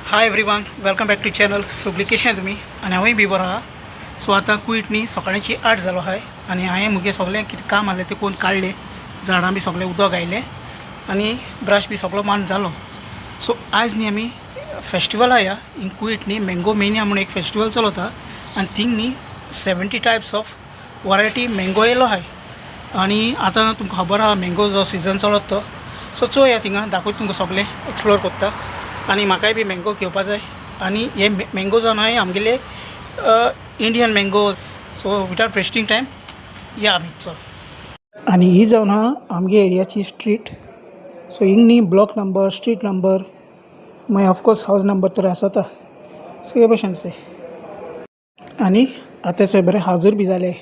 Hi everyone, welcome back to channel. सगळीं कशें तुमी आनी हांवूय बी बरो आहा. सो आतां कुवेट न्ही सकाळची 8 जालो आहाय आनी हांवें मुगे सगळें कितें काम आहलें तें कोन्न काडलें, झाडां बी सगळें उदक आयलें आनी ब्रश बी सगळो मान जालो. सो आयज न्ही आमी फेस्टिवल आहा इन कुवेट न्ही मँगो मेनिया म्हणून एक फेस्टिवल चलता आनी थिंग न्ही 70 टायप्स ऑफ वरायटी मँगो येयलो आहाय. आनी आतां तुमकां खबर आहा मँगो जो सिजन चलत तो. सो चोया थिंगा दाखयता तुमकां सगळें एक्सप्लोर करता आनी म्हाकाय बी मँगो घेवपा जाय. आनी हे मँगो जावन आहाय आमगेले Indian mango. So without wasting time या आमी चल. आनी ही जावन आहा आमगे एरियाची स्ट्रीट. सो हिंग न्ही ब्लॉक नंबर, स्ट्रीट नंबर, मागीर ऑफकोर्स हावज नंबर तर आसता. सो हे भशेन चोय. आनी आतां चोय बरें हाजूर बी जालें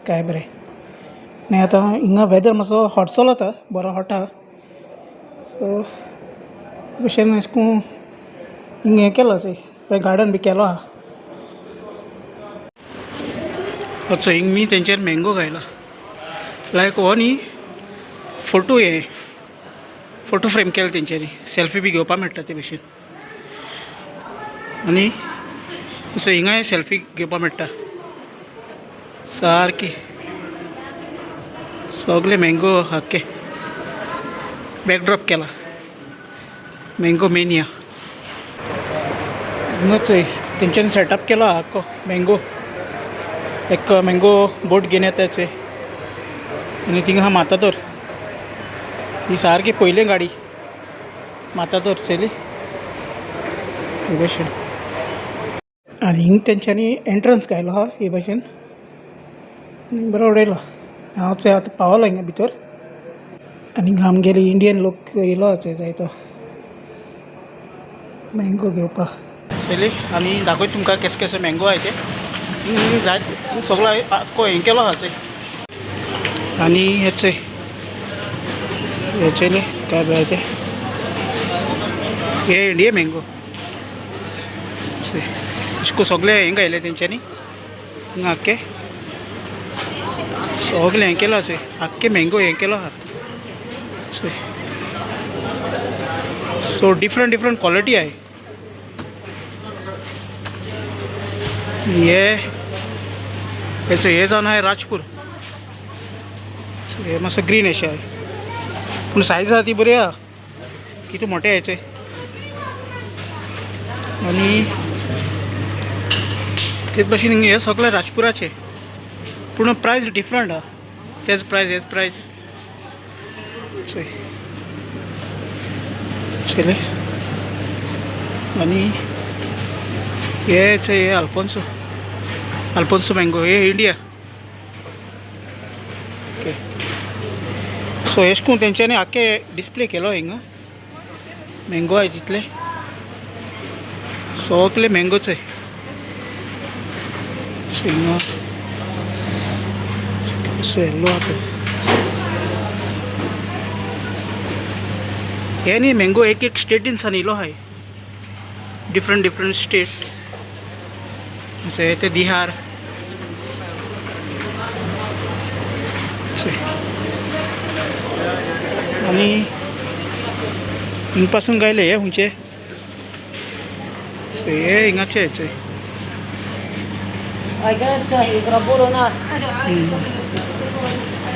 काय बरें. आनी आतां हिंगा वेदर मातसो हॉट चलता, बरो हॉट आहा. सो भशेन अशें करून हिंगा हें केलां चोय, गार्डन बी केलो आहा. अच्छा हिंग न्ही तेंच्यानी मँगो घायला लायक हो न्ही फोटो, हे फोटो फ्रेम केला तेंच्यांनी, सेल्फी बी घेवपाक मेळटा ते भशेन. आनी सो हिंगाय सेल्फी घेवपाक मेळटा. सारकी सगळे मँगो आख्खे बॅकड्रॉप केला मँगो मेनिया. हिंगा चोय तेंच्यांनी सेटअप केलो आख्खो मँगो, एक मँगो बोट घेवन येता चोय. आनी थिंगा आहा मातादोर, ही सारकी पयली गाडी मातादोर चोयली हे भशेन. आनी हिंग तेंच्यांनी एंट्रन्स घायलो आहा हे भशेन, बरो उडयलो. हांव चोय आतां पावलो हिंगा भितर. आनी हिंगा आमगेले इंडियन लोक येयलो आहा चोय जायतो मँगो घेवपाक चोयली. आनी दाखयता तुमकां केसे केसे मँगो आहाय ते. जाय सगळो आख्खो हें केलो आहा चोय. आनी हे चोय, हे चोयले काय बरें ते, हे इंडिया मँगो चोय. अशें सगळें हें घायलें तेंच्यांनी हिंगा आख्खे सगळें हें केलां चोय, आख्खे मँगो हें केलो आहा चोय. सो डिफरंट डिफरंट क्वॉलिटी आहाय. हे हे जावन आहाय राजपूर, हे मातसो ग्रीन अशें आहाय, पूण सायज आहा ती बरी आहा, कितें मोठे आहाय चोय. आनी तेच भशेन हे सगळे राजपुराचे, पूण प्रायस डिफरंट आहा, तेच प्रायस हेच प्रायस चोय चोयले. आनी हे चोय हे अल्फोन्सो, अल्फोन्सो मँगो हे इंडिया. ओके सो हेश करून तेंच्यांनी आख्खे डिस्प्ले केलो हिंगा मँगो आहाय तितले सगळे मँगोचे. सो हिंगा येल्लो आहा. हे न्ही मँगो एक एक स्टेटीनसान येयलो आहाय, डिफरंट डिफरंट स्टेट. ते बिहार आनी हिंग पासून गायले हे खंयचे हे हिंगाचे चोय.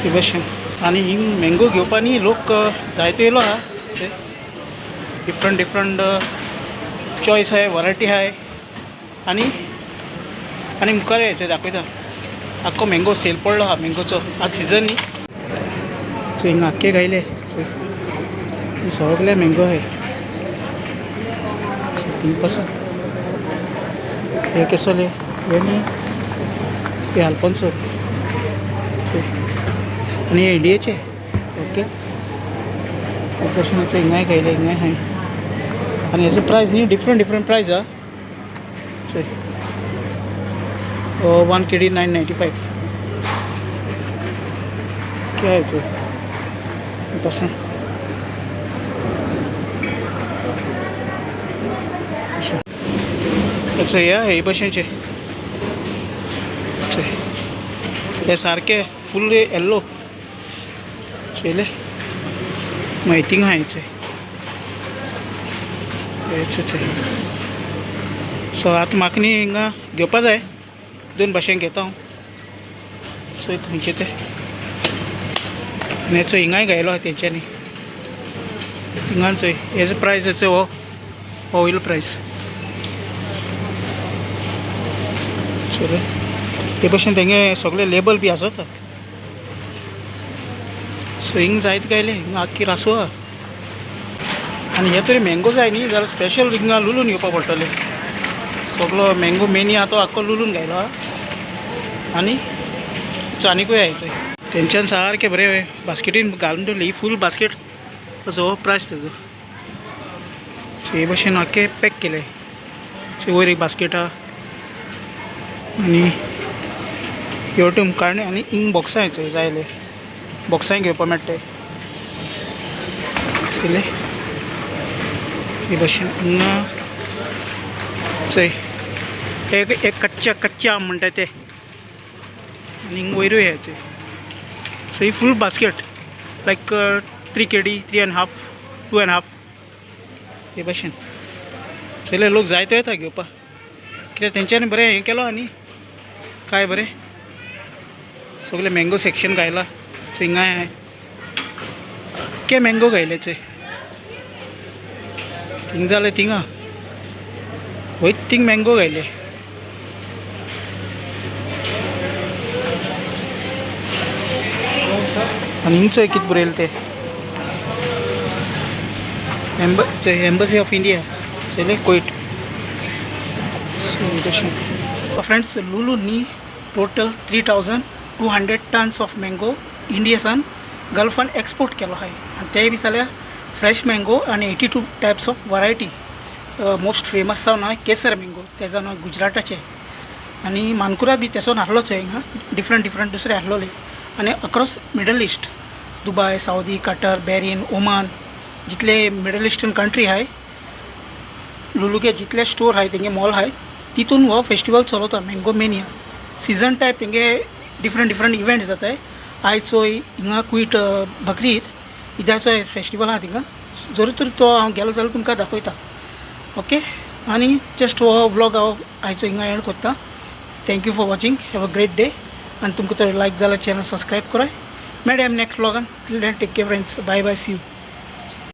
हे भशेन. आनी हिंग मँगो घेवपा न्ही लोक जायते येयलो आहा, डिफरंट डिफरंट चॉयस आहाय, वरायटी आहाय. आनी आनी मुखार यायचें दाखयता आख्खो मँगो सेल पडलो आहा मँगोचो, आतां सिजन न्ही. चोय हिंगा आख्खे घायले चोय, सगळे मँगो आहाय. थिंग पासून हे केसोले हे न्ही हे अल्फोन्सो चोय. आनी हे इंडियेचे ओके. तशें चोय हिंगाय घायले, हिंगाय आहाय. आनी हेजो प्रायस न्ही डिफरंट डिफरंट प्रायस आहा चोय. 1 KD 995 क्या है चोय पासून. अच्छा हे हे भशेनचे चोय, हे सारके फूल येल्लो चोयले. मागीर थिंगा आहाय चोय. हेच. सो आतां म्हाका न्ही हिंगा घेवपा जाय, दोन भाशेन घेता हांव. चोय तुमचें तें. आनी चोय हिंगाय घायलो आहा तेंच्यांनी. हिंगान चोय हेजो प्रायस चोय, हो हो वयलो प्रायस. चोय हे भशेन तेंगे सगळे लेबल बी आसता. सो हिंग जायत गायले, हिंगा आख्खी रासो आहा. आनी हे तरी मँगो जाय न्ही जाल्यार स्पेशल हिंगा लुलून येवपा पडटलें. सगलो मँगो मेनी आहा तो आख्खो लुलून घायलो आहा. आनी आनिकूय आहा चोय तेंच्यान सारकें बरें बास्केटीन घालून दवरलें. ही फूल बास्केट असो हो प्रायस तेजो. सो हे भशेन आख्खें पॅक केलें. चोय वयर एक बास्केट आहा आनी हे वटेन काडणे आनी हिंग बॉक्सां चोय जायले बॉक्सांय घेवपा मेळटा. चोयलें हे भशेन हिंगा चोय एक एक कच्चा कच्चा आम म्हणटा ते. आनी हिंग वयरूय आहा चोय. सो ही full basket like 3 KD, 3.5, 2.5 हे भशेन. चोयले लोक जायतो येता घेवपाक, कित्याक तेंच्यांनी बरें हें केलो. आनी काय बरें सगळे मँगो सेक्शन घायला. हिंगाय आख्खे मँगो घायले चोय. थिंग जालें थिंगा वयत थिंग मँगो घायले. आनी हिंग चोय कितें बरयलें तें, एम्बसी ऑफ इंडिया चोयलें कोयट. सो तशें फ्रेंड्स, लुलू न्ही total 3200 tons of mango इंडियेसान गल्फान export केलो आहाय. आनी ते बी जाल्यार फ्रेश मँगो आनी 82 types of variety. Most famous जावन आहा केसर मँगो, ते जावन आहा गुजराताचे. आनी मानकुराद बी तेसोन आहलोच हिंगा, डिफरंट डिफरंट दुसरे आहलोले. आनी across Middle East, Dubai, Saudi, Qatar, Bahrain, Oman, जितले मिडल इस्टर्न कंट्री आहाय, लुलुगे जितले स्टोर आहाय तेंगे मॉल आहाय तितून हो फेस्टिवल चलता मँगो मेनिया. सिजन टायप तेंगे डिफरंट डिफरंट इवेंट्स जाताय. आयज चोय हिंगा कुयट बकरी ईद, ईदाचो फेस्टिवल आहा थिंगा. जरी तर तो हांव गेलो जाल्यार तुमकां दाखयता. ओके, आनी जस्ट हो व्लॉग हांव आयचो हिंगा एंड करता. Thank you for watching, have a great day. आनी तुमकां तर लायक जाल्यार चॅनल सबस्क्रायब कराय. मेळया next व्लॉगान. Till then take care friends, bye bye, see you.